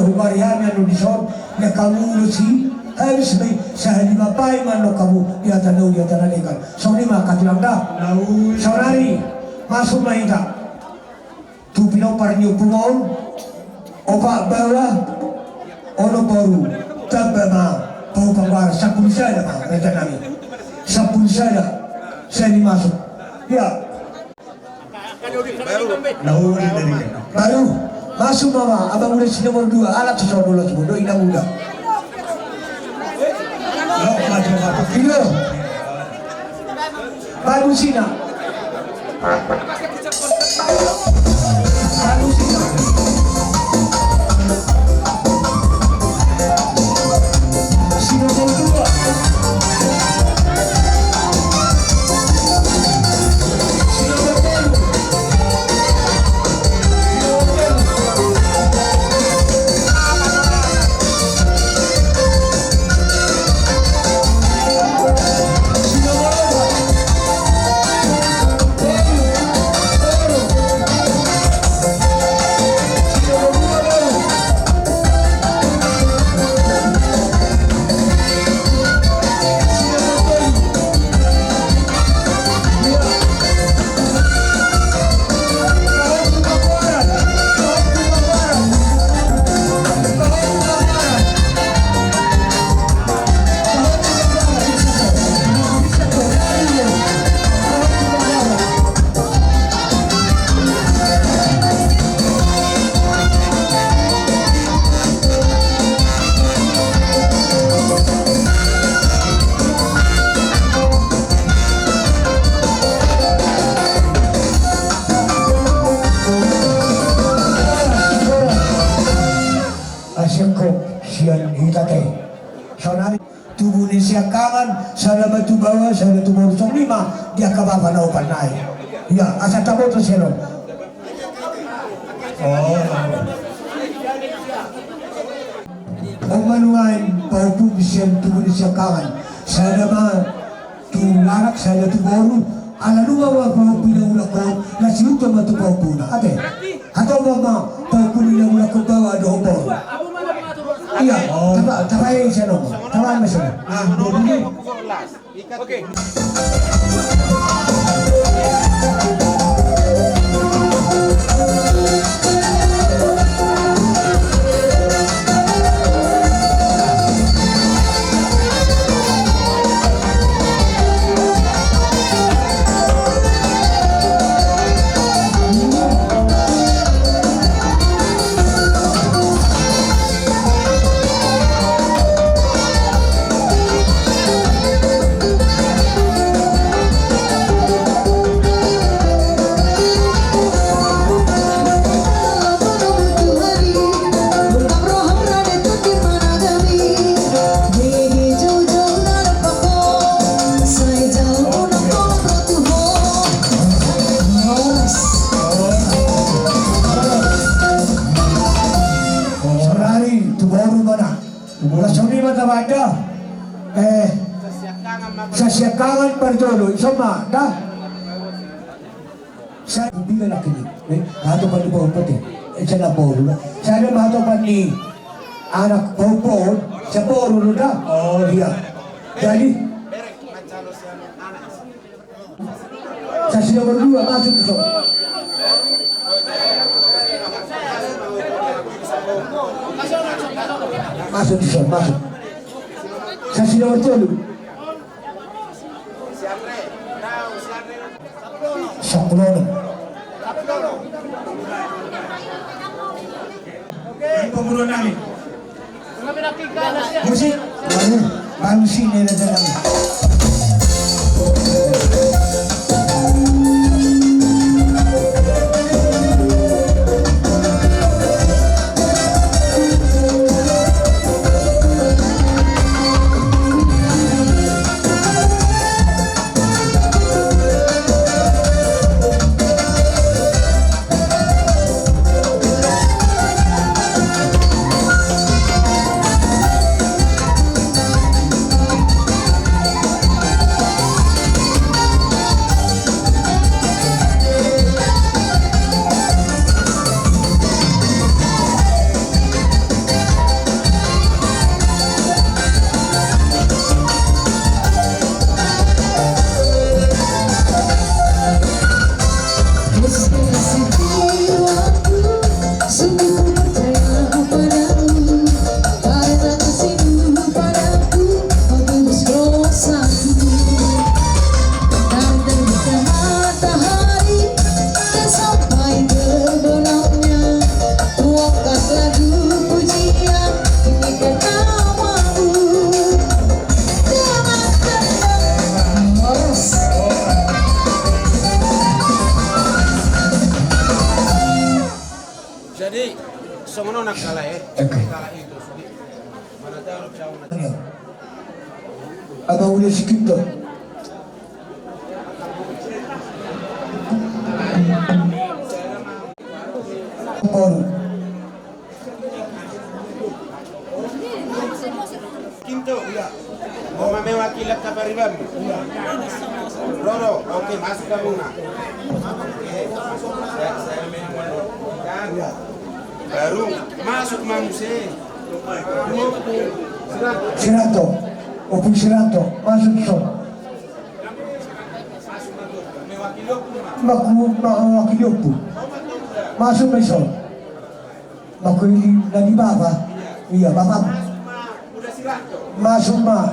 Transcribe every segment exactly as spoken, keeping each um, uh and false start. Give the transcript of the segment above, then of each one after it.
Huari hami annon dison, ia hamu ulos i, habis be, sahali ma paima annon hamu, di hata na uli hata na denggan. Songon i ma angka tulang da. Saonari, masuk ma hita tu pinompar ni ompung on, opat baoa, onom boru, tamba ma, paupang bara, sampulu sada ma, raja nami. Sampulu sada, sahali masuk. Ia. Baru, masuk ma, Amang Uda si nomor dua, alat si sono las mudo, Inang Uda. Baru sina. Baru sina. Si nomor dua. Asi angkop sian hita te. Saonari. Tubu ni siangkangan, sada ma tu baoa, sada tu boru, songon i ma di angka bapa na opat nai. Ia, asa taboto sian on. On ma nuaeng pahompu sian tubu ni siangkangan. Sada ma tu larak, sada tu boru, ala nunga ma pahompu na ulakhon, na siuto ma tu pahompuna. Ate. Hatop ma pahompu ni na ulakhon baoa dohot boru. Ia, tapa, tapa i sian on. Tapa i ma sian on. Ah, dua puluh. Oke. Saonari tu boru ma na. Songon i ma tamba da. Eh, sasiangkangan parjolo, ison ma da. Sa-, bilang lagi ni. Eh, hatopan ni pahompu te. Eh, sada boru da. Sada ma hatopan ni anak pahompu on, saboru do da. Oh, ia. Jadi, sasi nomor dua, masuk tu son. Masuk tu son, masuk. Sasi nomor tolu. Sampulu onom. Pemburuan nami. Musik. Baru, baru sini ada jalan. Songon on angka lae, eh. Oke. Angka lae itu, sudah. Mana tahu, tahu, mana tahu. Abang udah sikit tuh. Baru. Kinto, iya. Mau mame wakilan kapariban. Roro, oke, masuk kamu, nah. Iya. Baru masuk manusia. Siranto. Opu Siranto, masuk so. Maku, ma-, wakili opu. Masuk ma ison. Maku ini nadi bapa. Iya, bapa. Masuk ma.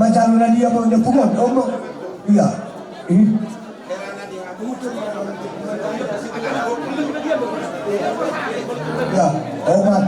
Manjalo nadi apa udah pukul. Oh, ma-, iya. Ini. Ya, oh, ma.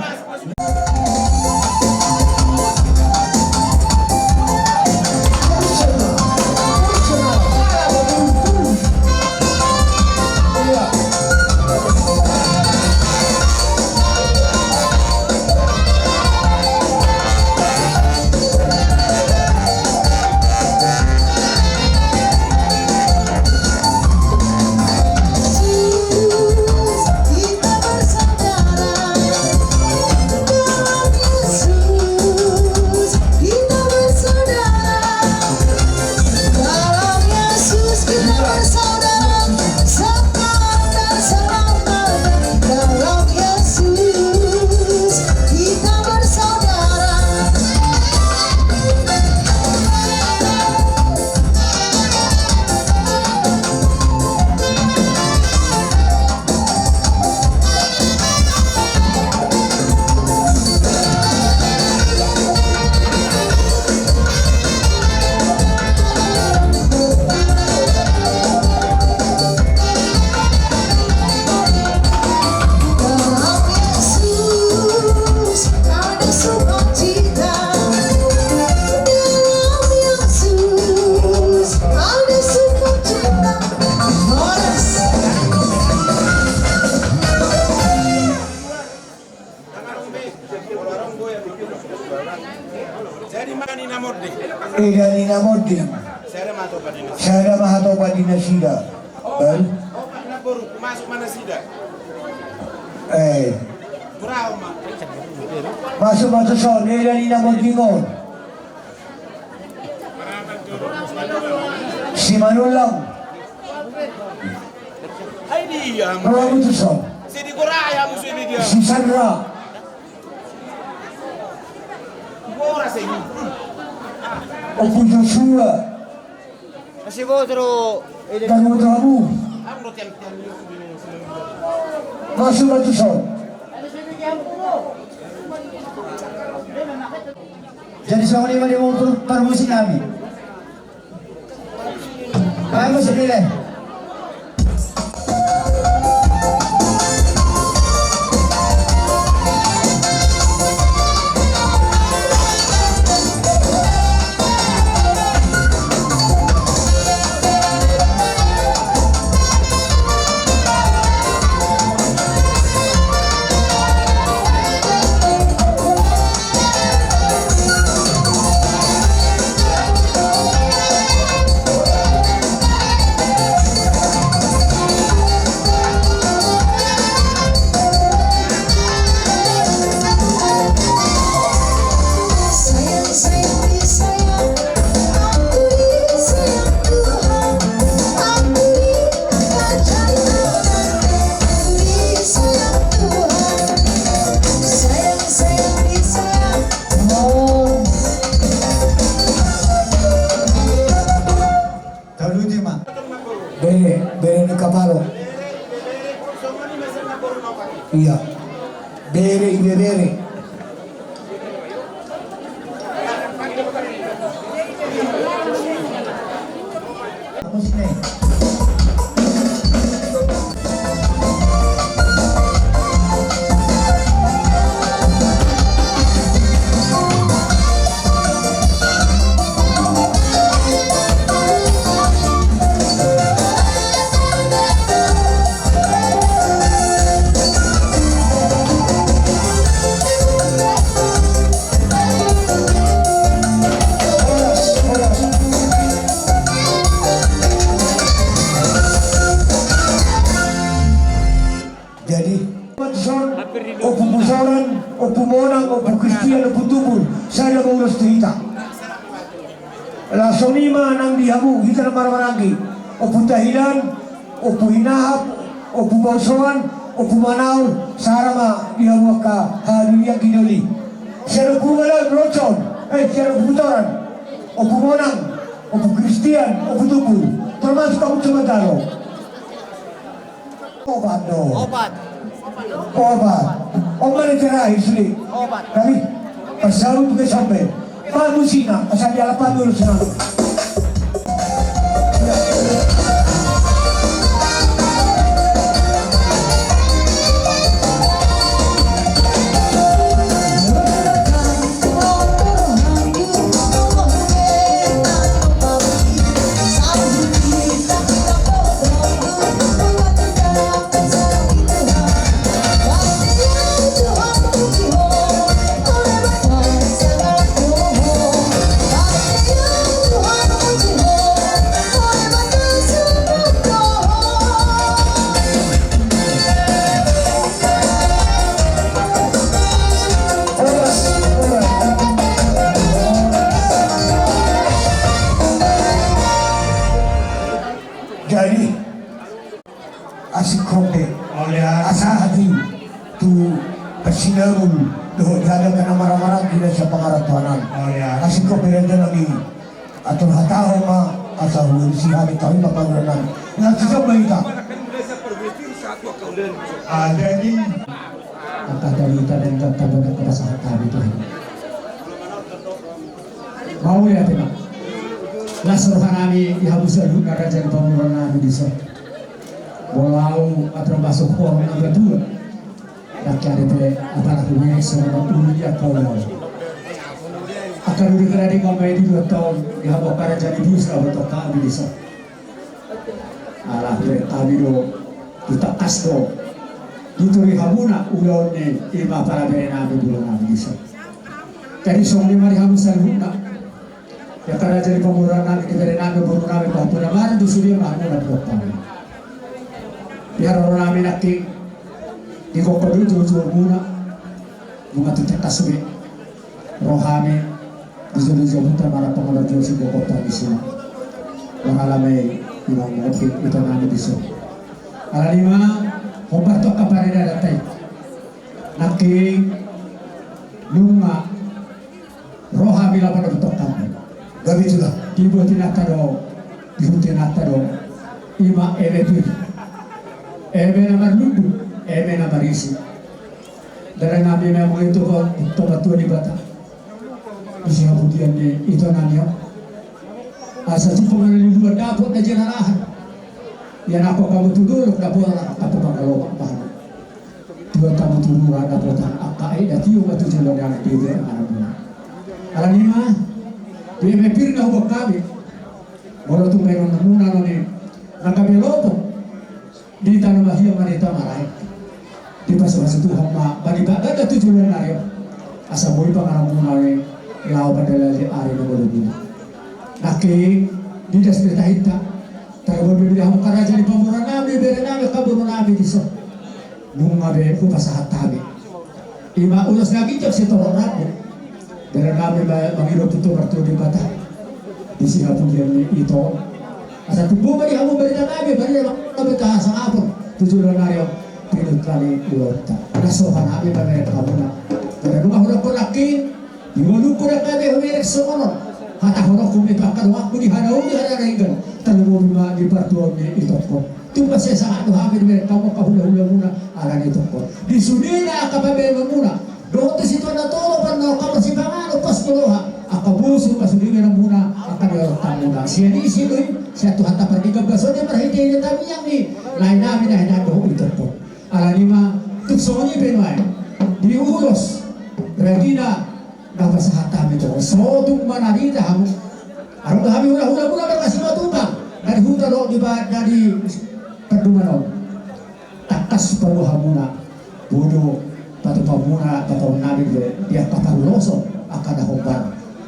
Jadi, mana ni na monding? Eda ni na monding. Sada ma hatopa di nasida. Sada ma hatopa di nasida. Baru? Opat na boru, masuk ma nasida. Eh. Masuk ma tuson, eda ni na monding on. Si Manullang. Dua putusan. Si Sandra. Ompu Joshua. Masih botro. Dua putusan. Masuk ma tuson. Jadi songon i ma di parmusik nami. Bagus, Bile. Taluti ma. Bere, bere ni kapalo. Iya. Bere, ibebere. Jadi, Ompu Pusoran, Ompu Monang, Ompu Kristian, Ompu Tubul, sada ma ulos tu hita. Laos songon i ma nang di hamu, hita na marhahamaranggi, Ompu Tahilan, Ompu Hinahap, Ompu Bausoan, Ompu Manaur, sada ma di hamu angka haduan i, anggi doli. Sian Ompu Manaur, Roncong, eh, sian Ompu Pusoran, Ompu Monang, Ompu Kristian, Ompu Tubul, termasuk Ompu Sumantaro. Opat do. Opat. Opat. Opat yang terakhir sudah. Opat. Kami pasal untuk sampai. Pak Musina, asal dia lapan dulu senang. Jadi, asing kope. Asa hati tu pasinabul dohot di hadapan na marhahamaranggi na sian pangarantoan. Asing kope, raja nami. Atur hata ho ma, asa hualusi hami, tahi ma paruran nami. Langsung coba hita. Ada di. Angka tali hita dan angka tali hita pasahat hami Tuhan. Mauliate ma. Las roha nami di hamu saluhutna raja ni pamoruon nami dison. Molo au atur masuk ho nang ketua. Dang kari pe apala huwes sama ulu dia kau. Akan udah kena di mama di dua tahun di hamu angka raja ni dus na botok kami dison. Ala bere nami do, ditangkas do, dituri hamuna ulaon ni ima pala bere nami, boru nami dison. Jadi songon i ma di hamu saluhutna. Ia angka raja ni pamoruon nami, di bere nami, boru nami, pahompu na mardu sude ma hamuna di botong. Di haroro nami nangkin di gokhon do tu jolo muna. Nunga tutungkas be rohami di jolo-jolo muna, marapang ala jolo si gokhon pangisi na. Marala ma i imang mungkin ito nami dison. Alani ma hombar tu angka paradadat i. Nangkin nunga rohami laho manopi tongkam. Gabe tu na. Di botinanta do, di hutinanta do. Ima eme pir, eme na marlundu, eme na marisi. Dalan nami memang itu ko, tu Debata. Di sihapudian ni ito nami. Asa tu pangana liluan dapot na jana lahan. Ia nangkok hamu tu dolok dapot, dapot pangalomak bahan. Tua tamu turura dapotan angka aek na tio ma tu joloan ni ari di bere anakmuna. Alani ma di eme pir na hubaen hami. Molo tung baenon muna noni na gabe lopo di tano bahia ma di tano maraek. Dipasupasu Tuhan ma bani baganda tu joloan ni ari on. Asa boi pangaramuna noni laho mandalani ari na malo muna. Nangkin di das berita hita. Tarboto be di hamu angka raja ni pamoruon nami, bere nami, angka boru nami dison. Nunga be hupasahat hami. Ima ulos na ginjang sitorop rambu. Dalan nami ma mangido tu Debata di sihapudian ni ito. Asa tumpu ma di hamu barita nami, barita nami ta sangapon tu joloan ni ari on. Pinut nami ulaonta. Na so roha nami pamereng hamuna. Dalan nunga hudokkon nangkin. Di ngolungku dang gabe humereng songon on. Hatahononku ma i tu angka donganku di hadaonku di hadaonku. Tarlumobi ma di partuaon ni itongku. Tung mansai sahat do hami di mereng hamu angka hula-hulamuna ala ni itongku. Di sudena angka pabaenonmuna dohot tu situan na tolu panna angka parsipanganon pos tu loha angka bosu pasupasu ni baenonmuna angka ni orotanmuna. Sian isi do i sian Tuhanta Pardenggan Basa on i marhite-hite tangiang ni lae nami na hinahan dohot itongku. Alani ma tung songon i pe nuaeng di ulos ragina na pasahat hami tu ho. Sotung manarita hamu. Adong do hami hula-hulamuna markasi matupa na di huta dohot di ba na di panduman on. Tangkas paboa hamuna. Boi do patupamuna patupamuna di angka paruloson angka na hombar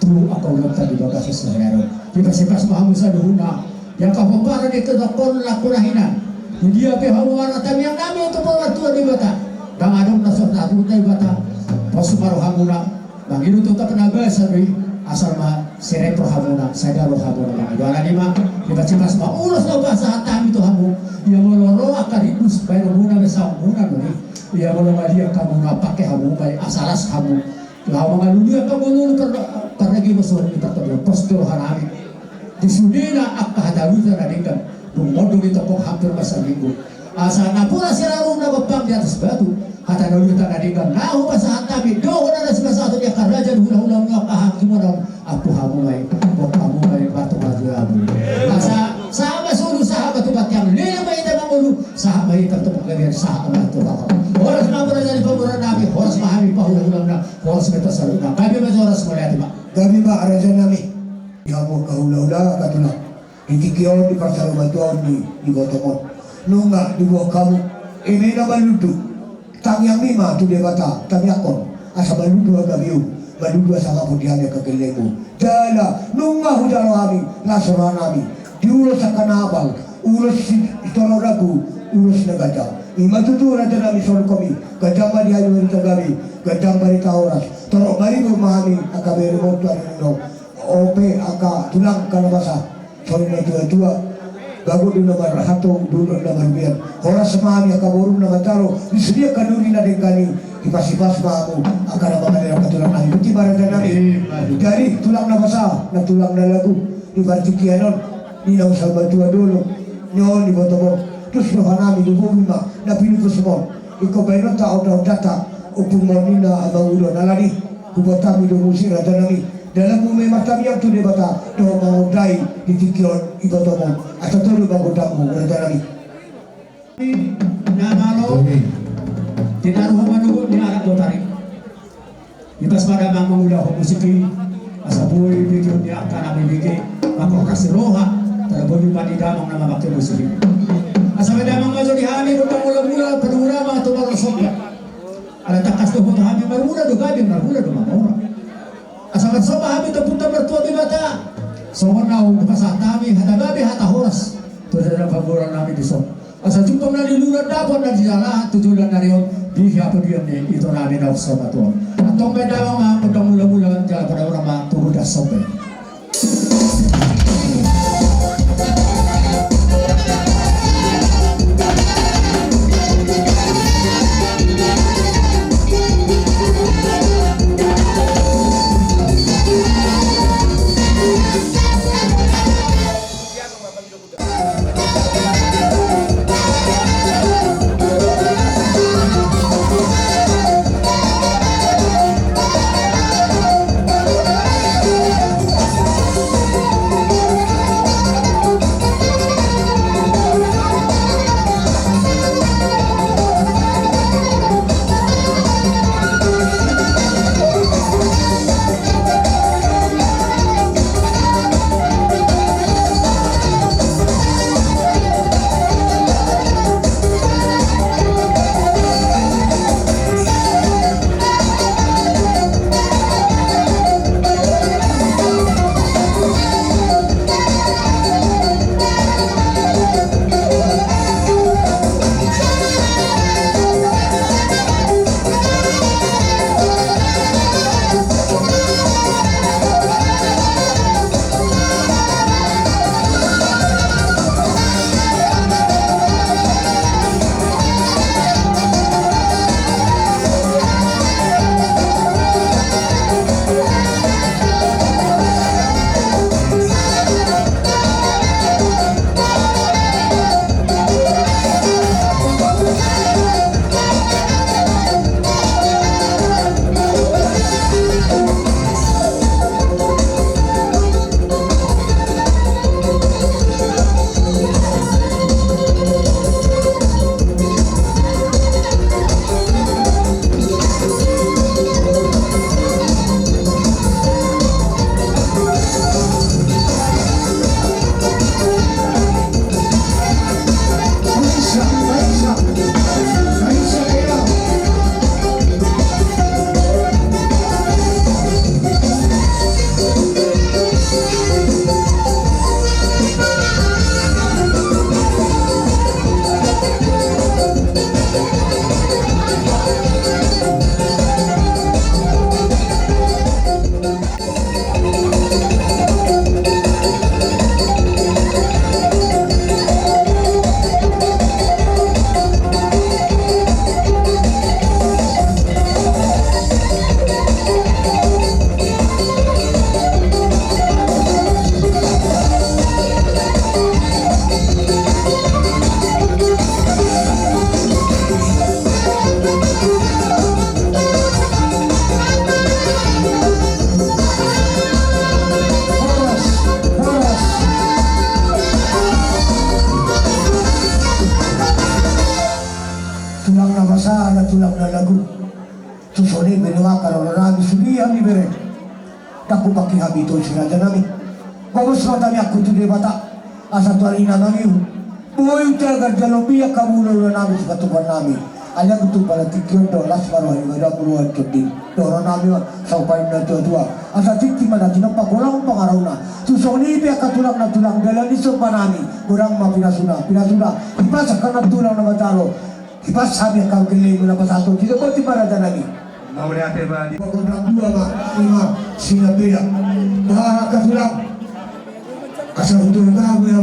tu angka ulaonta di bagasan sadari on. Dipasupasu ma hamu saluhutna. Di angka pomparan ni tongtong on laku na hinan. Di dia pe hamu martangiang nami tu Amanta Debata. Adong na so tatu Debata, pos ma rohamuna, mangido tu tap na basa do i, asal ma serep rohamuna, sada rohamuna mangido. Alani ma, dipacipas ma ulos na hupasahat hami tu hamu, ia molo ro angka rindu baenonmuna, besaonmuna do i, ia molo maliang hamu, na pangke hamu, baen asa las hamu. Laho mangalului angka mangolu par-, parnagi masuari ni partondion, pos do rohanami. Di sudena angka hata urusan na denggan, dung monding i tongkok hampir marsaminggu. Asa napuran siraru na gompang di atas batu, hata na urusan na denggan na hupasahat hami, dohot na sipasahat di angka raja, di hulahula, angka hakiman on, ampu hamu ma i, gok hamu ma i, batu maju hamu. Asa sahat ma solu, sahat ma tu batian, leleng ma hita mangolu, sahat ma hita tu panggabean, sahat ma tu panggabean. Horas ma hami raja ni pamoruonnami, horas ma hami pahulahulamuna, horas ma hita saluhutna. Gabe ma jala horas, mauliate ma. Gabe ma rajanami. Di hamu angka hulahula, angka tulang. Di tingki on, di parsarumatuaon ni, di ibotom on. Nunga diboan hamu eme na manundu. Tangiangmi ma tu Debata, tangiangkon asa manundu hagabeon, manundu asa mangapuli hami angka gellengmu. Jala nunga hujalo hami las rohanami di ulos angka na apal, ulos si-, sitorop ragu, ulos na ganjang. I ma tutu rajanami, songon hami, ganjang ma di hami barita gabe, ganjang barita horas. Torop maribur ma hami angka beremon tu ari ni on. On pe angka tulang, angka na masa, songon na tuatua: Bagot do na marhato, dolok na marugian. Horas ma hami angka boru na manjalo di sude angka duri na denggan i. Dipasipas ma hamu angka na mangalean, angka tulang nami. Botima rajanami. Jadi tulang na masa, na tulang na lagu, di partingkian on, di na husama tua dolok ni on, di ibotom on. Tus rohanami, di bobi ma na pinupus mon. Ingkon baenonta onda-ondanta, ompung ma on ninna amang ulaon. Alani, huboan hami do muse rajanami, dalanmu ma i martangiang tu Debata dohot mangondai di tingki on, ibotom on, asa tolu ma gondangmu rajanami. Na malo tinaruhon ma nuhut ni anak botari. Ipas ma damang mangulahon musik i, asa boi bege ni angka na mambege, mangkorhon roha, tarlumobi ma di damang na mamangke musik i. Asa ma damang maju di hami gondang mula-mula, paduhut ma tu marlas somba. Ala tangkas do huboto hami marmula do gabe, marmula do mamora. Asa marsomba hami tu Ompunta Martua Debata, songon na hupasahat hami hata gabe, hata horas tu dalan parboruon nami dison. Asa jumpang na niluluan, dapot na nijalahan tu joloan ni ari on, di hapodian ni ito nami na hupasahat on. Antong baen damang ma gondang mula-mula, jala paduhut ma tu gondang somba. Tulang na basa, na tulang na lagu. Tu songon i pe nuaeng, ro nami sude hami bere. Ndang hupangke hami tu si raja nami. Gomos ma tangiangku tu Debata, asa tu ari na mangihut boi tagar jaloon be angka hulahula nami, sipatupaon nami. Alai anggo tu pala tingki on do, las ma roha ni madam, roha ni tondi. Dohonon nami ma, saupaon ni natuatua. Asa tintin ma na tinompa, golanggolang pangarahutna. Tu songon i pe angka tulang na tulang, dalan ni somba nami. Godang ma pinasuna, pinasuna. Hipas angka na tulang na matalo. Hipas hami angka gellengmu na pasahathon. Sitopoti ma raja nami. Mauliate ma di. Pokok dua ma, ima, sinapia. Bah, angka tulang. Asa hutu ba, ya.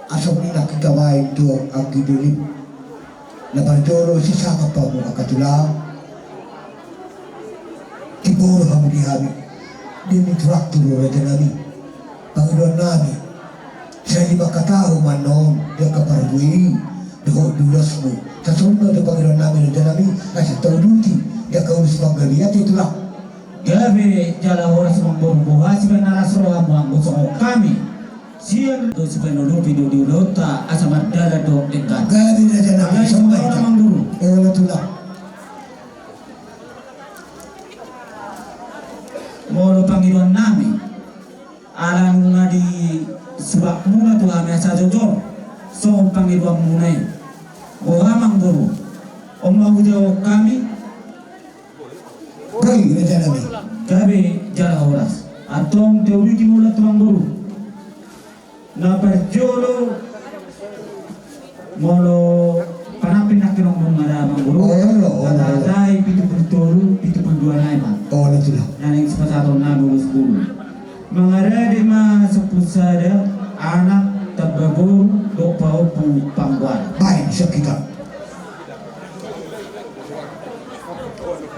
Asa on ninna hita baen tu anggi doli. Na parjolo sisangap hamu angka tulang. Tiboru hamu di hami. Demi tu waktu do raja nami. Pangidoan nami. Sai lima angka taon ma annon di angka parbue i. Dohot di ulosmu. Sasongon i ma tu pangidoan nami raja nami. Asa tauduti di angka ulos panggabean i tulang. Gabe jala horas amangboru, boha sian na las rohamu anggo songon hami. Sian do sipanolopi do di ulaonta asa mardalan dohot denggan. Gabe raja nami. Alai songon i ma amangboru. Olo tulang. Molo pangidoan nami. Ala nunga disuratmuna tu hami asa jojor songon pangidoanmuna i. Boha amangboru. On ma hujawab hami. Boi raja nami. Gabe jala horas. Antong tauduti ma ulaonta amangboru. Na parjolo molo panampin nangkin on nunga ra amangboru. Olo, olo, olo. Natatai pitu pulu tolu, pitu pulu dua nai ma. Olo tulang. Na naeng sipasahaton nami ulos boru. Mangarade ma sampulu sada anak tamba boru dohot pahompu panggoaran. Baen sian hita.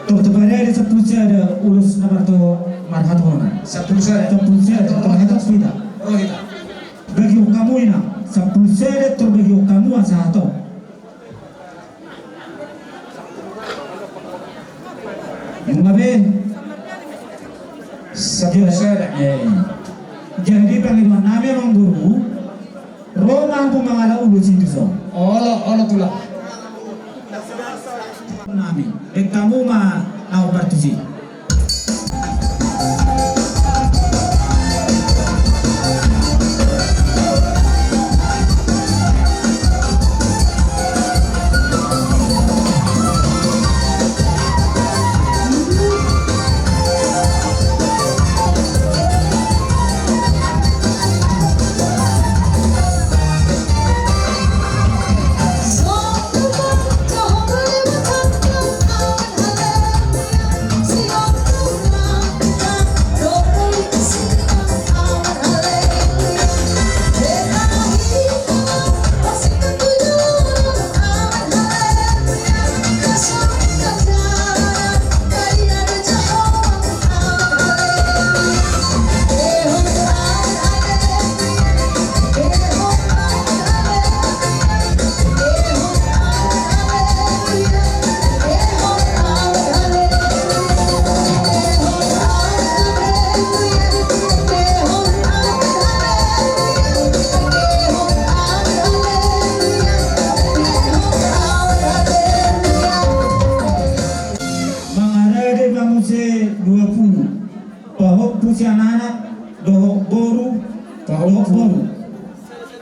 Tor taparade sampulu sada ulos na marto marhatohonan. Sampulu sada. Sampulu sada, tor marhatohon hita. Ro hita. Bagihon hamu inang, sampulu sada tor bagihon hamu asa hatop. Nunga be. Sampulu sada. Eh. Jadi pangidoan nami amangboru. Ro ma hamu mangala ulos i tuson. Olo, olo tulang. Nami, baen hamu ma na hombar tusi.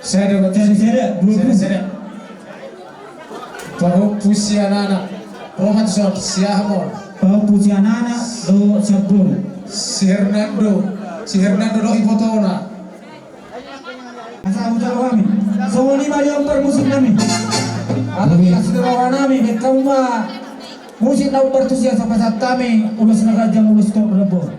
Sada, sada, sada, dua puluh. Sada, sada. Pahompu sian anak. Romanson, siahamon. Pahompu sian anak dohot sian boru. Si Hernando. Si Hernando dohot ibotona. Asa hujalo hami. Songon i ma di ombar musik nami. Alu kasih roha nami, baen hamu ma. Musik na umbar tu sian sipasahat hami, ulos na ganjang, ulos tor na boru.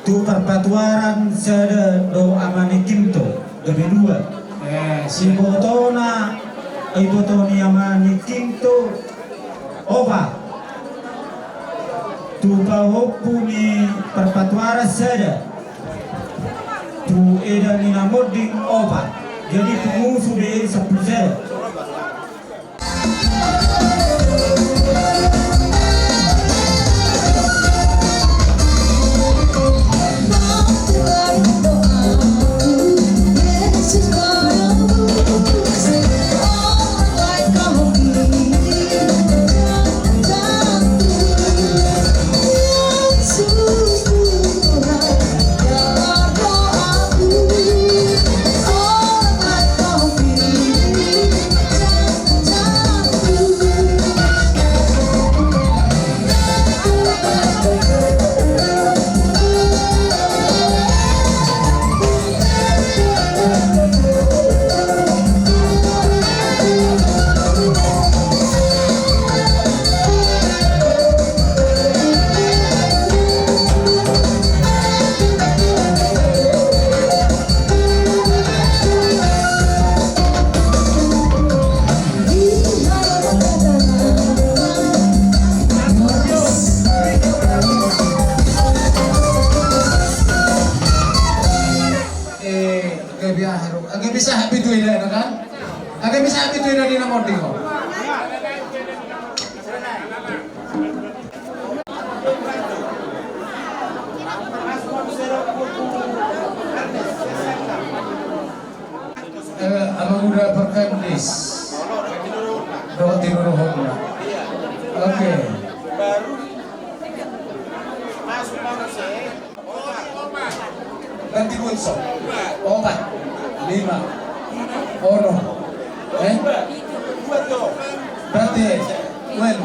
Tu parpatuaran sada do ama ni Kinto, gabe dua. Eh, si ibotona, iboto ni ama ni Kinto, opat. Tu pahompu ni parpatuaran sada. Tu eda ni na monding opat. Jadi pungu sude sampulu sada. Eh, gabe aha do? Gabe sahat pitu eda na kan? Gabe sahat pitu eda ni na monding on. Eh, Ama Uda Perkandis. Dohot tinuruhonna. Oke. Ganti gunso. Opat. Lima. Onom. Eh? Berarti, well.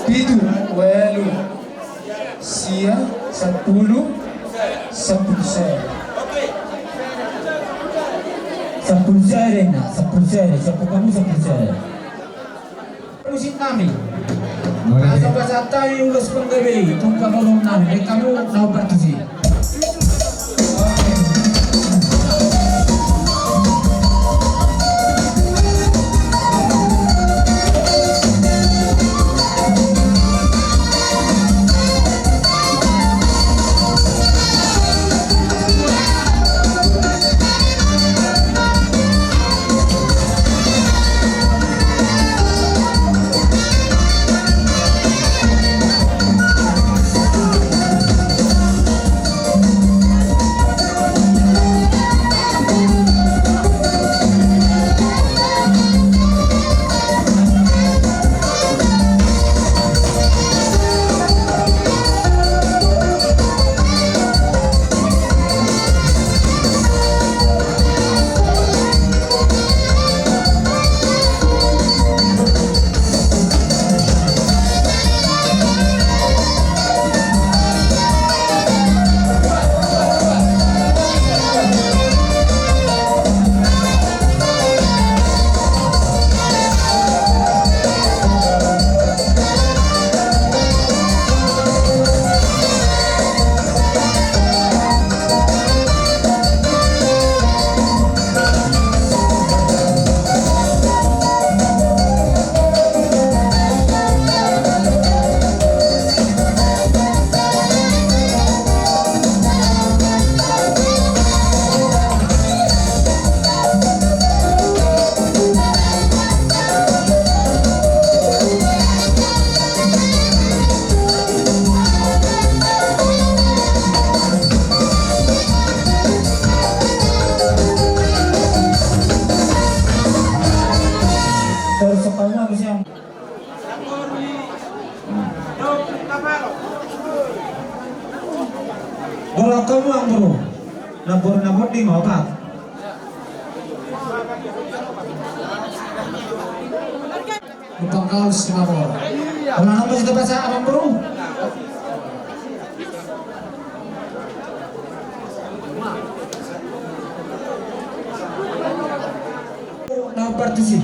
Pitu. Walu. Sia. Sampulu. Sampulu sada. Sampulu sada na. Sampulu sada. Sampulu sada. Musik nami. Asa pasahat hami ulos panggabean i tu pangolom nami, baen hamu na umbar tusi. Boru, angka mu amang boru. Namboru na bonding opat. Numpang gaul Simamora. Ulang nama kita baca amang boru. Na partusi.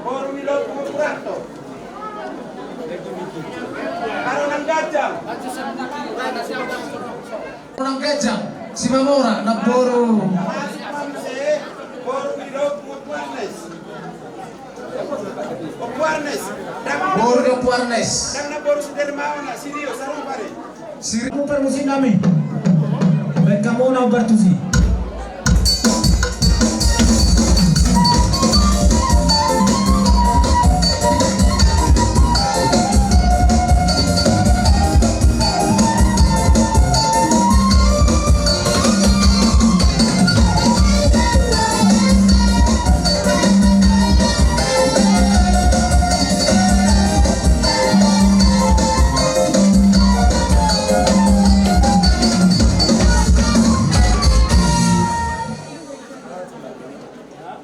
Boru ni Lombu Puranto. Aronan Ganjang. Aronan Ganjang, Simamora, namboru. Masuk ma muse, boru ni Lombu Puarnes. O Puarnes. Boru ni Puarnes. Ndang na boru Sudermawan, na Sirio, sarung pare. Sirimu parmusik nami. Baen hamu na partusi.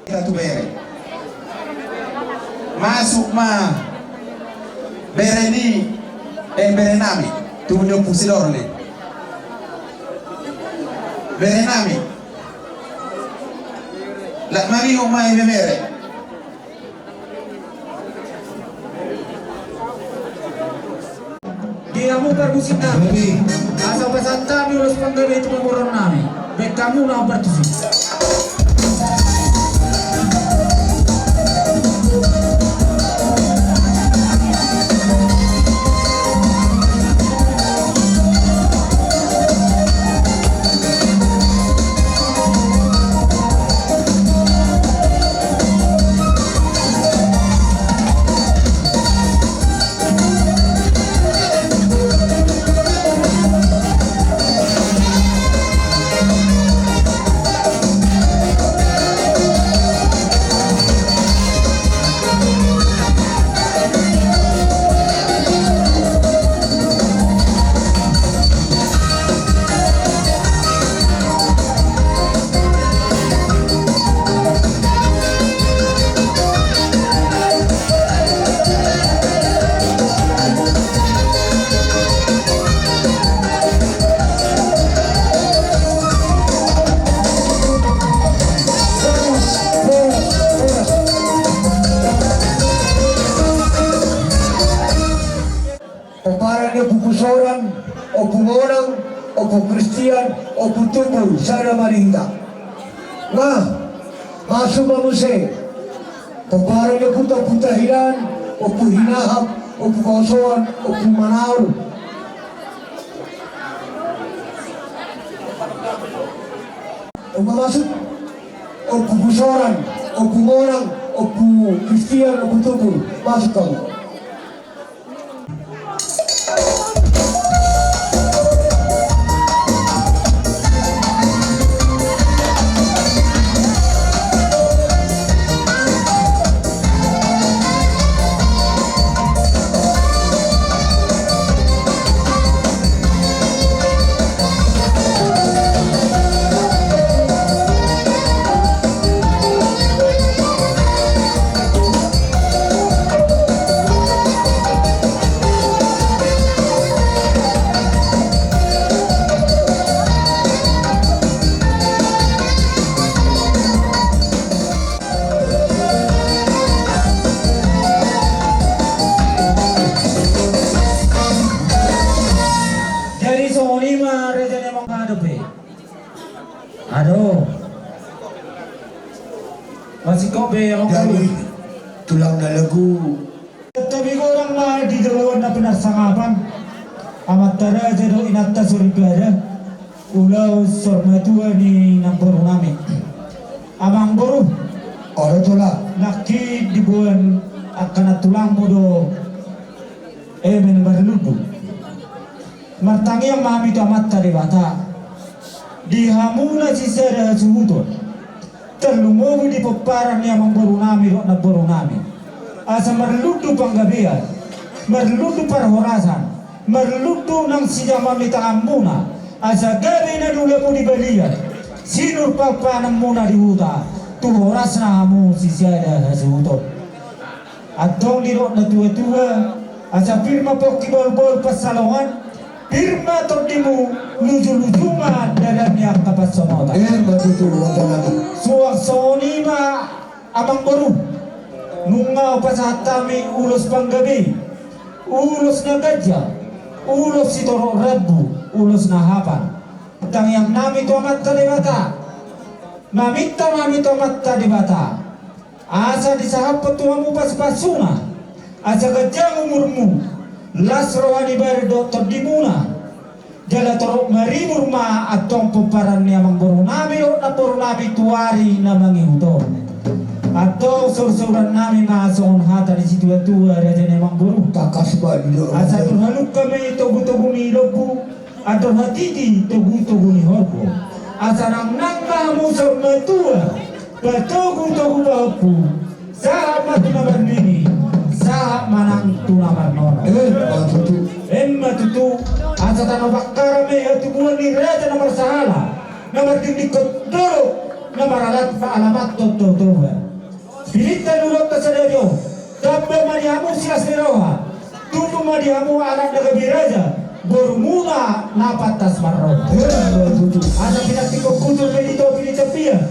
Hita tu bere. Masuk ma bere ni, eh, bere nami. Tu ni Ompu Sidorle. Bere nami. Laho mangihut ma ibebere. Di hamu parmusik nami. Asa pasahat hami ulos panggabean tu pamoruon nami. Baen hamu na partusi. Pomparan ni Ompu Pusoran, Ompu Monang, Ompu Kristian, Ompu Tumbul, sada ma di hita. Nga, masuk ma muse. Pomparan ni Ompu Tahilan, Ompu Hinahap, Ompu Kosoan, Ompu Manaur. Nga masuk. Ompu Pusoran, Ompu Monang, Ompu Kristian, Ompu Tumbul, masuk hamu. Masingkop be, Amang Boru. Jadi, tulang na lagu. Tapi godang ma di joloan na pinarsangapan, amanta raja dohot inanta soripada, ulaon saur matua ni namboru nami. Amang Boru. Olo, tulang. Nangkin diboan angka nantulangmu do eme na marlundu. Martangiang ma hami tu Amanta Debata, di hamu na sisada hasuhuton, tarlumobi di pomparan ni amang boru nami dohot namboru nami, asa marlundu panggabean, marlundu parhorasan, marlundu nang sijamaon ni tanganmuna, asa gabe na niulamu di balian, sinur parpananmuna di huta, tu horasna hamu sisada hasuhuton. Antong didok natuatua, asa pir ma pongki bolbol pansalongan, pir ma tondimu, lujuluju ma dalan ni angka pansamotan. Ima tutu, Amanta nami. Suang songon i ma, Amang Boru, nunga hupasahat hami ulos panggabe, ulos na ganjang, ulos sitorop rambu, ulos na hapal. Tangiang nami tu Amanta Debata, maminta ma hami tu Amanta Debata, asa disahaphon tu hamu pasupasuna, asa ganjang umurmu, las roha ni badan dohot tondimuna, jala torop maribur ma antong pomparan ni amang boru nami dohot namboru nami tu ari na mangihut on. Antong saursauran nami ma songon hata ni situatua raja ni amang boru. Tangkas ma didok. Asa andor halumpang ma i togutogu ni lombu, andor hatiti togutogu ni horbo. Asa nangnang ma hamu saur matua, patogutogu pahompu, sahat ma tu na marnini, sahat ma nang tu na marnono. Ima tutu. Ima tutu. Asa tano Bakkara ma i hatubuan ni raja na marsahala, na mardingdingkon dolok, na maralamat, alamathon Toba. Pinangidoan ni hita sadari on, tamba ma di hamu silas ni roha, tubu ma di hamu anak na gabe raja, borumuna na pantas marroha. Ima tutu. Asa pinantikhon hujur ma i di topi ni tapian,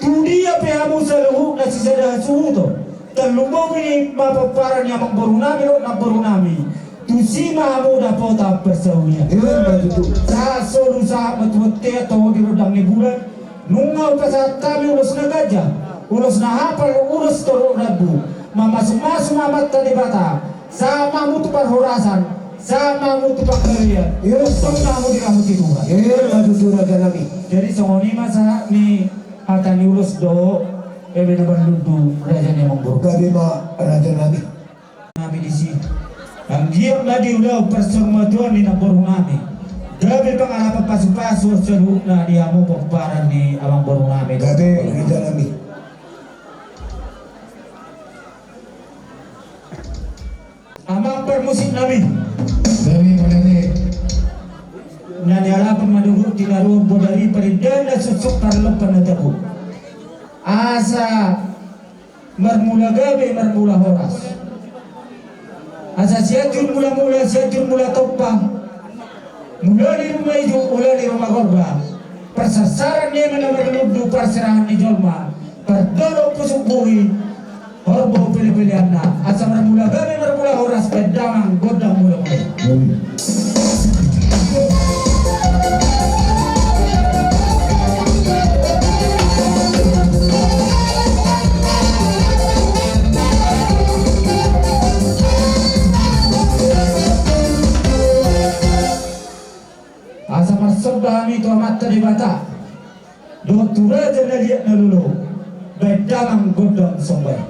tu dia pe hamu saluhutna sisada hasuhuton, tarlumobi ma pomparan ni amang boru nami dohot namboru nami, tusi ma hamu dapotan parsaulian. Ima tutu. Sahat solu sahat ma tu bontean, toho di rondang ni bulan, nunga hupasahat hami ulos na ganjang, ulos na hapal, ulos torop rambu. Mamasumasu ma Amanta Debata, sahat ma hamu tu parhorasan, sahat ma hamu tu panggabean. Ima. Tong ma hamu dirahoti Tuhan. Ima tutu, raja nami. Jadi songon i ma sahat ni hata ni ulos dohot eme na marlundu, raja ni amang boru. Gabe ma, raja nami. Nami disi. Anggiat ma di ulaon parsaurmatuaon ni namboru nami, gabe pangalaman pasupasu saluhutna di hamu pomparan ni amang boru nami. Gabe, raja nami. Amang parmusik nami. Gabe, raja nami. Na nialap ma dohot tinaruan bodari, parindahan na suksuk, parlompan na tabo. Asa marmula gabe, marmula horas. Asa Sianjur Mulamula, Sianjur Mulatompa, mula ni ruma ijuk, mula ni ruma gorga, parsarsaran ni eme na marlundu, parserahan ni jolma, pardodok pusuk buhi, horbo pelepeleanna. Asa marmula gabe, marmula horas, baen damang gondang mulamula. Asa marsomba hami tu Amanta Debata dohot tu raja na liat na lolo, baen damang gondang somba i.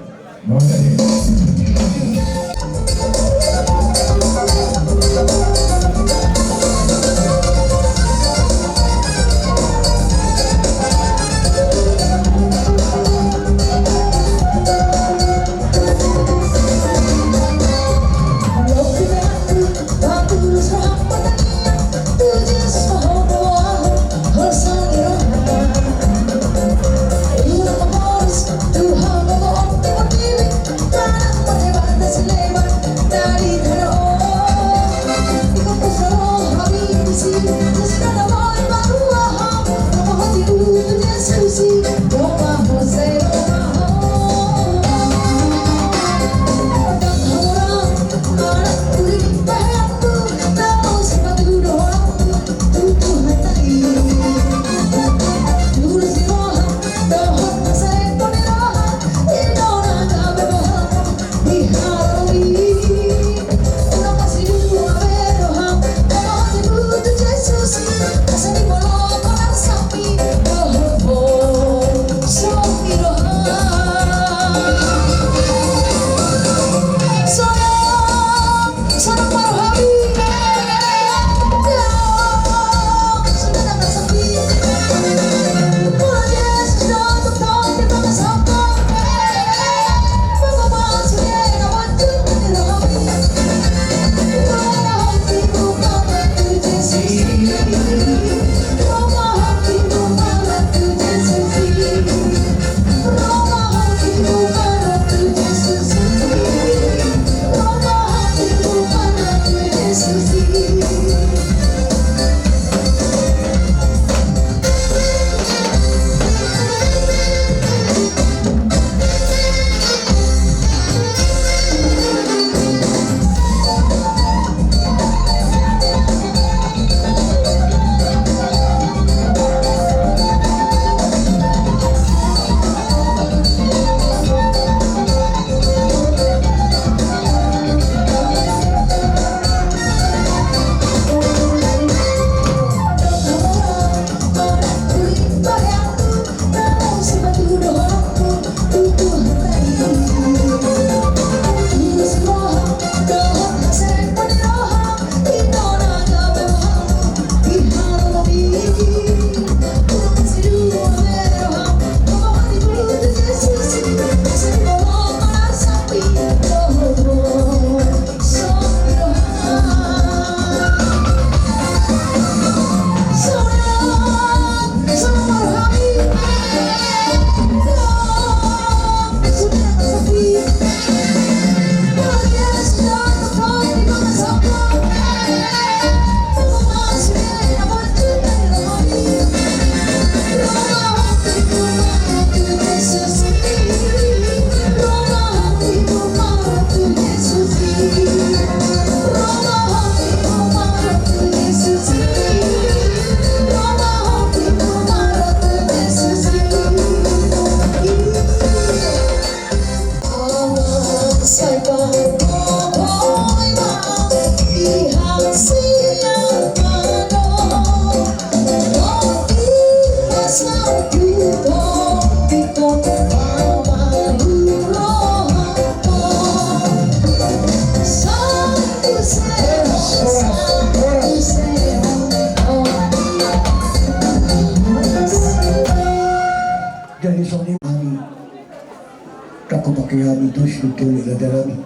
Tangko pake hami dos tu tole raja nami.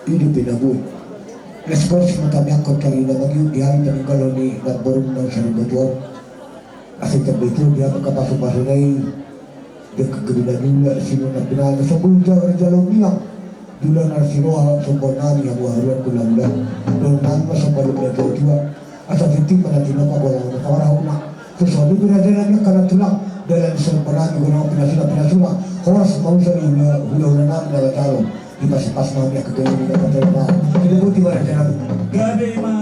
Ido pe na boi. Respons ma tamiangkon tari na mangihut di hami paninggalhon ni namborum na sari batuan. Asa ikan betul dia angka pasupasu na i. Dia kegeminan dulu ya sino na pinana sombong jawa raja lomiang. Dula na sino hal sombong nami hamu haruan kula dula. Don nami ma sombong dula tua tua. Asa fiti mana tina pa golang na kawara homa. Sesuatu tu raja nami angka na tulang. Dalan sombong nami golang pinasuna pinasuna. Horas mausa ni hula hula nami na latalo. Di pas pas nami angka gaya ni kata terima. Tidak buti mana jalan. Gabe ma.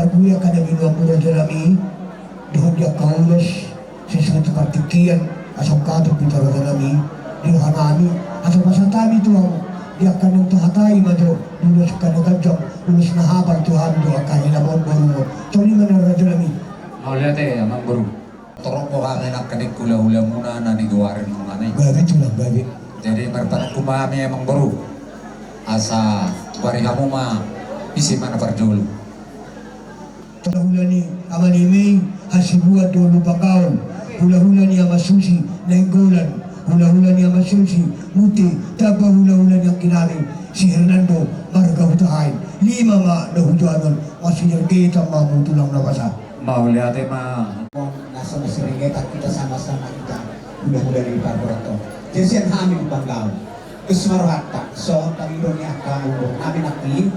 Agu ia kada binuang mura raja nami, dohot di angka ulos, sesuai tu partingkian, asa ungkapon pita raja nami, di roha nami, asa pasahat hami tu hamu, di angka naung tahatai ma jo, di ulos angka na ganjang, ulos na hapal tu hami do angka hinabaon boru on. Songon i ma na raja nami. Mauliate, amang boru. Torop do hami nangkin angka hulahula muna na nigoari muna i. Gabe tulang, gabe. Jadi marpanungkun ma hami amang boru. Asa tuari hamu ma ise ma na parjolo. Hulahula ni Ama Neme i, Hasibuan dohot Lumban Gaol. Hulahula ni Ama Susi, Nainggolan. Hulahula ni Ama Susi, Mute, tamba hulahula ni anggi nami, si Hernando, marga Hutahaean. Lima ma na hujalo on, masiringetan ma hamu tulang na basa. Mauliate ma. Na so masiringetan hita sama-sama hita hulahula ni parboruon. Jadi sian hami Lumban Gaol. Tus ma rohanta, songon pangido ni angka umur nami nangkin.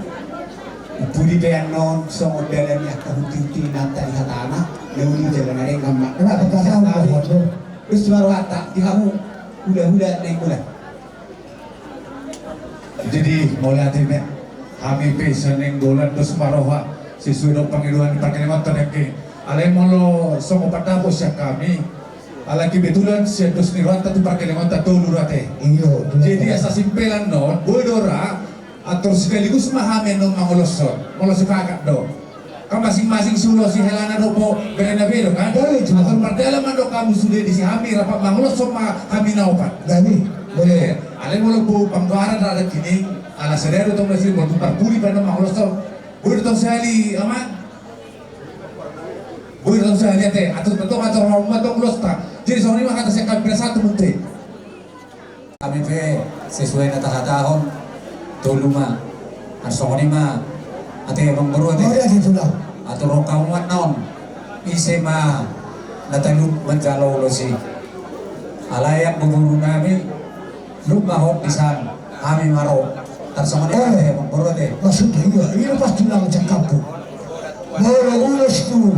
Umpudi pe annon, songon dalan ni angka hunti-hunti na tadi hatana, na uli jala na denggan ma. Tus ma rohanta, di hamu hulahula Nainggolan. Jadi mauliate ma. Hami pe sian Nainggolan dos ma roha sesuai dohot pangidoan ni parkelengonta nangkin. Alai molo songon pandapot sian hami, ala kebetulan sian dos ni rohanta tu parkelengonta tolu do ate. Jadi asa simpel annon, boi do ra, atur sekaligus ma hami annon mangoloshon, molo sepakat do. Kan masing-masing siulosi helana dohot berena be do kan. Atur mardalan ma do hamu sude disi, hami rap mangoloshon ma hami na opat. Alai molo panggoaran rada kining, ala sada do tong nasi, molo tu parpudi pe annon mangoloshon. Boi do tong sahali, amang. Boi do tong sahali ate, atur tong, atur hamu ma tong ulosta. Jadi songon i ma hata sian hami, pira satu mute. Hami pe sesuai na tahatahon, tolu ma. Songon i ma ate amang boru ate. Atur roha hamu annon. Ise ma na talup manjalo ulos i. Alai amang boru nami, lup ma hot disan, hami ma ro. Tarsongon i ate amang boru ate. Maksudna i do, i do pas tulang cakapku. Molo ulos tu,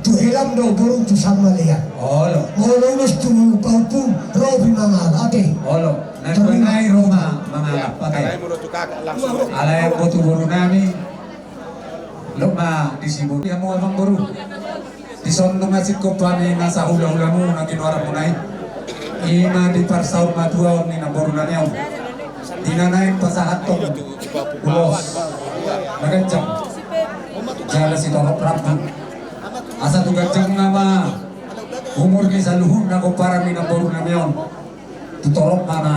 tu helam do boru tu sambalean. Olo. Molo ulos tu pahompu, ro pe mangala ate. Olo. Nai ro ma mangala ate. Alai amang boru nami, lup ma disi boru. Ia hamu amang boru. Dison do masingkop hami na sahulahula muna na ginoaran muna i. I ma di parsaurmatuaon ni namboru nami on. Di na naeng pasahathon ulos na ganjang jala sitorop rambu. Asa tu ganjangna ma umur ni saluhutna pomparan ni namboru nami on. Tu torop ma na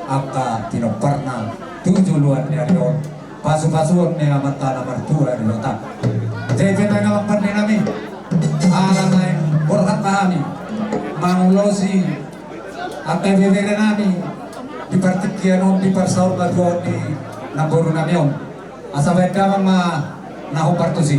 angka pinomparna tu joloan ni ari on, pasupasuon ni Amanta na martua Debata. Jadi pe nang amang pande nami, ala naeng borhat ma hami mangulosi angka ibebere nami di partingkian on, di parsaurmatuaon ni namboru nami on. Asa baen damang ma na hombar tusi.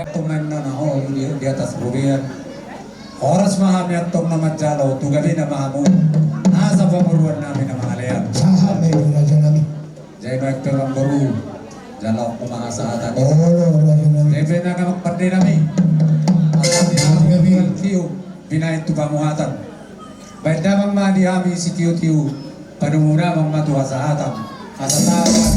Antong ma inna na olo di, di atas robean. Horas ma hami antong na manjalo, tu gabena ma hamu. Asa pamoruon nami na mangalean. Sahat ma i raja nami. Jai ma i pe amangboru. Jalo ma hasahatan. Olo raja nami. Jai pe na gamak pande nami. Asa di hamu gabe. Tiu, binahen tu pamuhatan. Baen damang ma di hami sitio-tio. Padomu damang ma tu hasahatan. Asa ta